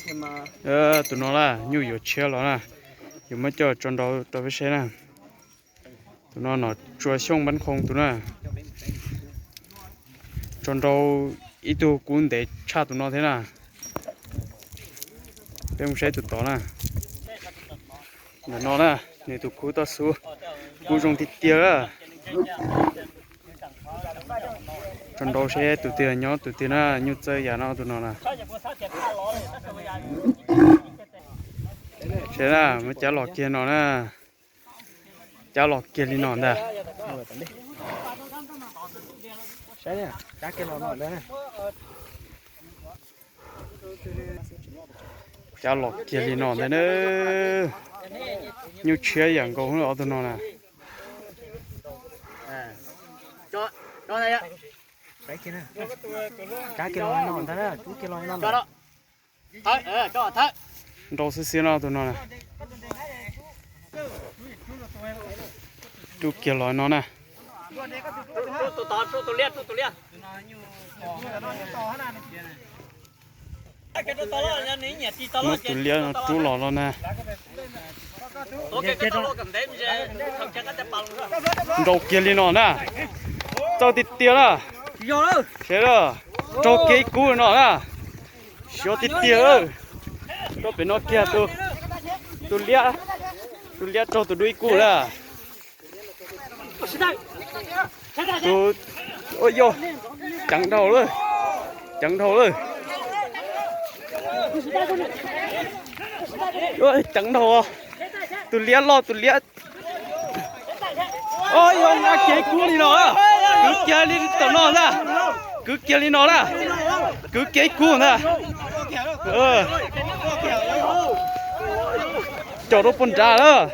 Tus no na, nyuj yuav tshiab los na, yuav muab coj tso nrau rau peb saib na. Tus no nom tsua xyooj npab qhoo tus na. Tso nrau ib tug kub ntev tshaj tus no thiab na. Peb mus saib tus tod na. Ntawm no na, nws tus kub toj xub, kub zoo tiag tiag na. Tso nrau seb tus twg nyob tus twg na, nyuj txawj yam no tus no na. Seb na, muab cab los kiag no na. Cab los kiag li no ntag. Cab los kiag li no ntag na. Nyuj tshiab yam nkaus ob tug no na. Nrau xiab xiab no tus no na. Rub kiag los no na. Muab tus liab no rub los no na. Nrau kiag li no na. Txawj tiag tiag na. Seb, raug kiag ib kub no na. Siab tiag tiag. Rau pem no kiag tus, tus liab, tus liab raug tus dub ib kub na. Tus, yog, ceev dhau lawm, ceev dhau lawm. Ceev dhau, tus liab loj, tus liab. Yog, nqa kiag ib kub li no, kwv kiag li tom no ntag, kwv kiag li no na, kwv kiag ib kub ntag. Caum rau puag nrad lawm.